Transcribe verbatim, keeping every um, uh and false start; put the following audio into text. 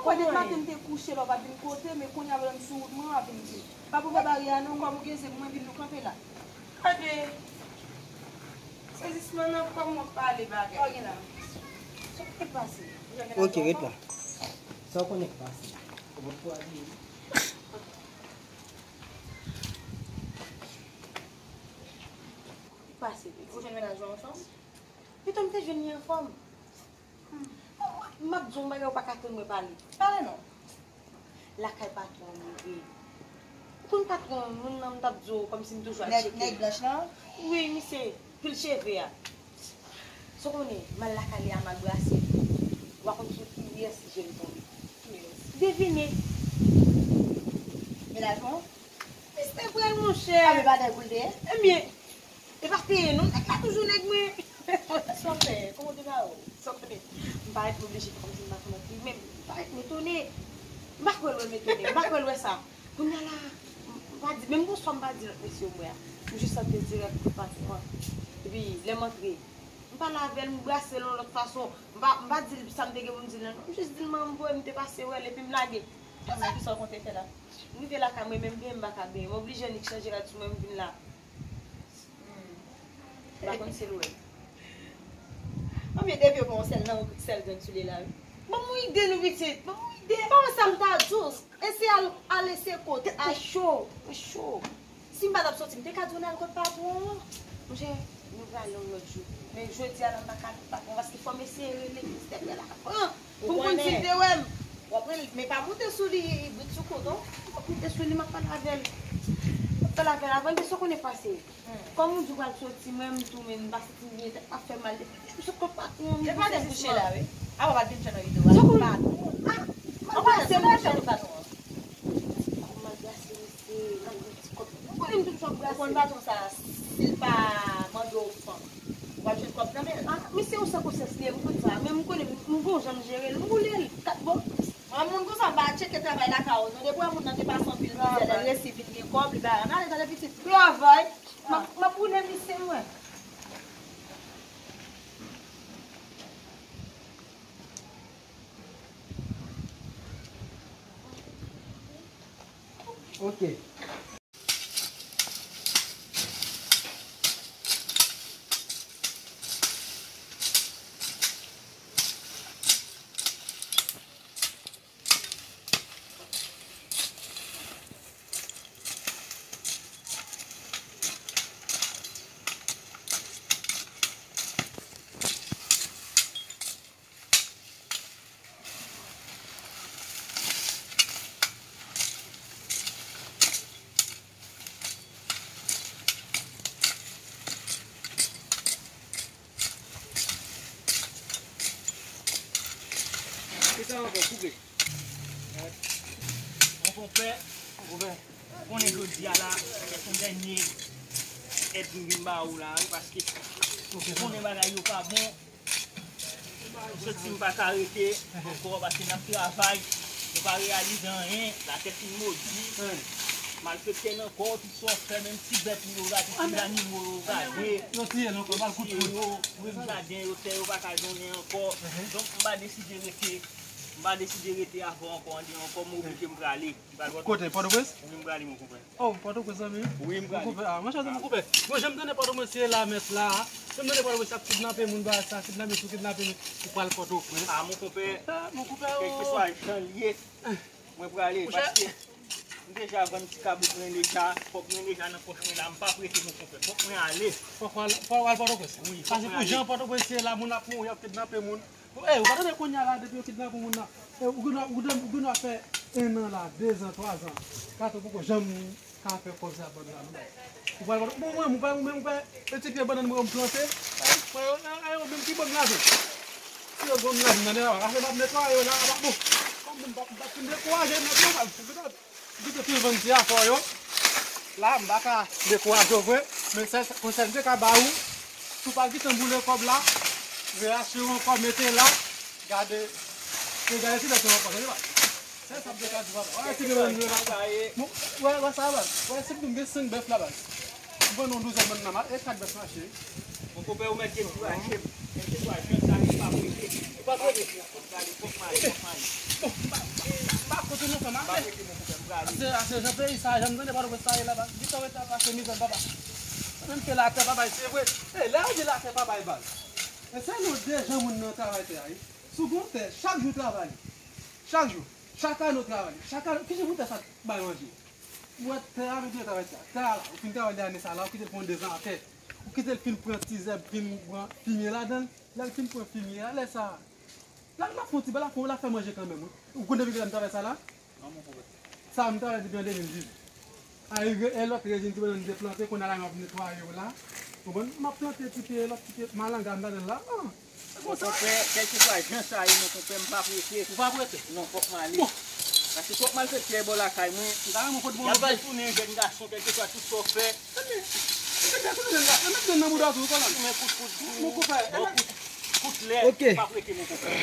Kwè depi maten m te kouche la, w pa t vin kote, men kounye a, menm sou wout mwen, w ap vin di. Pa pou fè baryè a non, kòm ou gen zye pou mwen vin nou kanpe la. Gade. Sezisman nan kòm w ap pale bagay. Sa w gen la? Sa k te pase? Ok, ret la. Sa w konnen k pase? Ou pa t ko abye. Ki pase? Ou jwenn mennaj ou anfòm? Pito m te jwenn li anfòm. M ap di w yon bagay ou pa ka tann mwen pale. Pale non. Lakay patwon m rive. Ou konn patwon moun nan m t ap di w kòmsi m toujou ap tcheke. Nèg blanch lan? Wi, misye, pil cheve a. Sa w konnen, m al lakay li a, m al brase li. Ou pa konn sou kiyès je m tonbe. Kiyès? Devine. Mennaj mwen? Misye vrè, monchè. A, men pa nèg ou l te ye? Ebyen, e pa te ye non, nèg la toujou nèg mwen. Sa w fè? Kòman w te ba ou? Sa w konnen? M parèt m oblije fè kòmsi m pa konn anpil, men m parèt m etone. M pa kwè l wè m etone, m pa kwè l wè sa. Kounye a la, m pa di, menm bonswa m pa di lòt mesye yo m wè a. M jis antre dirèk kot patwon an. Epi, lè m antre, m pale avè l, m brase l yon lòt fason. M pa, m pa di l sa m te gen pou m di l la non. M jis di l manman m voye m te pase wè l epi m lage. Sa ki sa w konte fè la? M rive lakay mwen, menm benyen m pa ka benyen. M oblije annik chanje rad sou mwen, m vin la. M pa konn si l wè. Anben, depi yo pran yon sèl nan, yon sèl grenn soulye la, wi. Ban m yon ide, nou pitit. Ban m yon ide. Ban m sa m ta di w. E se al, al ese kote. Tèt mwen cho, mwen cho. Si m pa t ap soti, m te ka di w n al kot patwon an. Monchè, nou prale yon lòt jou. Men jodi a la, m pa ka al kot patwon an, paske fò m eseye rele Minis Dèpè la. Pou m konn si l te wè m. W ap rele, men pa moute sou li brit sou kout, non. M ap moute sou li, m ap pale avè l. M ap pale avè l avan, men sa w konnen pase. Kòm ou di w pral soti, mwen menm tou, men m pa santi m byen, tèt m ap fè m mal. Depi m sot kot patwon an, m... Depi maten m kouche la, wi. Apa w pa t vin fè nan videyo a, patwon. An pase, m al fè nan patwon an. Kòm m al brase misye, m al gen ti kòb. Ou konnen m toujou ap brase. Ou konn patwon sa, si l pa mande w fanm, w ap jwenn kòb nan men l. A, misye yon san konsyans li ye, m konn sa. Men m konnen m gon jan m jere l, m boule l kat bò. Mwen, moun konsa, m pa tcheke travay lakay ou non. Depi w wè moun nan te pase anpil mizè, lè l resi vin gen kòb, li bay ann ale, tande pitit. Travay. M ap, m ap boule misye mwen. Ok. Kisa w ankò koupe? Mon konpè, mon konpè, konnen jodi a la, se yon dènye èd m vin ba ou la, wi, paske konnen bagay yo pa bon. M santi m pa ka rete ankò paske n ap travay, nou pa reyalize anyen, latè fin modi, malfektè nan kò, tout sa w fè, menm ti bèt nou yo gade, ti zanimo yo gade, yo tiye nou, yo pral kout poud. Jaden yo, tè yo pa ka donnen ankò. Donk, m pa deside rete, m pa deside rete avè w ankò, andeyò ankò, m oblije m prale. Kote? Pòtoprens? Wi, m prale, mon konpè. Oh, Pòtoprens, zanmi m? Wi, m prale. Mon konpè, ah, mwen chwazi mon konpè. Bon, jan m tande Pòtoprens ye la, mèt la. Jan m tande Pòtoprens ap kidnape moun, bagay sa, kidnape sou kidnape, ou pral Pòtoprens. Ah, mon konpè, ah, mon konpè, oh, kèlkeswa jan l ye, mwen prale, paske m deja vann ti kabrit mwen deja, kòb mwen deja nan pòch mwen la, m p ap rete, mon konpè. Fòk mwen ale. Fòk w al, fòk w al Pòtoprens? Wi, fòk mwen ale. Paske pou jan Pòtoprens ye la, moun ap mouri, ap kidnape moun. Ey, ou pa tande kounye a la, depi yo kidnape moun nan, ey, ou gen dwa, ou gen, ou gen dwa fè en an la, dezan, twazan, katran, poko janm ka fè kòb sa bann la, non. Ou pral, bon, mwen, mwen, mwen, mwen, e ti pye bannann mwen, m plante, mwen, yo, yo, yo, menm ki bò m lave. Si yo gon m lave nan dèyè, afè m ap netwaye yo la, a pa bon. Kòm moun pa, pa fin dekouraje nèt, non, pa, Ou gentan tou vann ti afè w yo. La, m pa ka dekouraje w vre, men se konsèy m te ka ba ou, si w pa gentan boule kòb la, reyasire ankò, mete la, gade, e gade ti bèt yo ankò, tande pa. Se sa m te ka di w, papa. Wè, ti bèt yo la. Bon, wè, wè sa, wè. Wè, si m gen senk bèf la, baz. M pran yon douzèn bannann, e kat bèf mache. Mon konpè, ou mèt dekouraje m. Kèlkeswa jan sa ye, pa prete. Pa prete. Fòk m ale, fòk m ale, fòk m ale. Bon, m pa, m pa, m pa konte non, fanm, ale. Pa prete, mon konpè, m prale. Ase, ase, jan peyi sa, jan m tande Pòtoprens sa ye la, di sa w ret la pase mizè, papa. Sa menm ke latè, papa, se vre. E, lè yo di latè, papa, e baz. E se nou de jan moun nan travay tè a, wi. Si w gen yon tè, chak jou travay li. Chak jou. Chak ane w travay li. Chak ane, kijan pou tè sa bay manje? Ou wè tè a, vin travay tè a. Tè a la, ou fin travay li ane sa la, ou kite l pran de zan atè. Ou kite l fin pran ti zèb, fin pran fimye ladan l. Lè l fin pran fimye a, lè sa a, l ap, l ap fè yon ti bagay, l ap fè, l ap fè manje kanmenm, wi. Ou konn depi kilè m travay sa la? Non, mon konpè. Sa a, m travay depi an de mil dizuit. A, e, e lòt rezin ti banan m te plante, kounye a la, m ap netwaye yo la. Konprann? M ap plante ti pye, lòt ti pye malanga m ladan l la. Ah, se konsa. Mon konpè, kèlkeswa jan sa ye, mon konpè, m pa prete. Ou pa prete? Non, fòk m ale. Bon. Paske twòp malfektè bò lakay mwen. M ta renmen w pot bon. Y ap retounen jèn gason, kèlkeswa tout sa w fè. Ebyen, ebyen, tout jèn gason, met grenn nan bouda w tou, wi, kòlèg. Men kout, kout, kout. Mon konpè, bon, kout, kout lè, ok. Pa prete, mon konpè.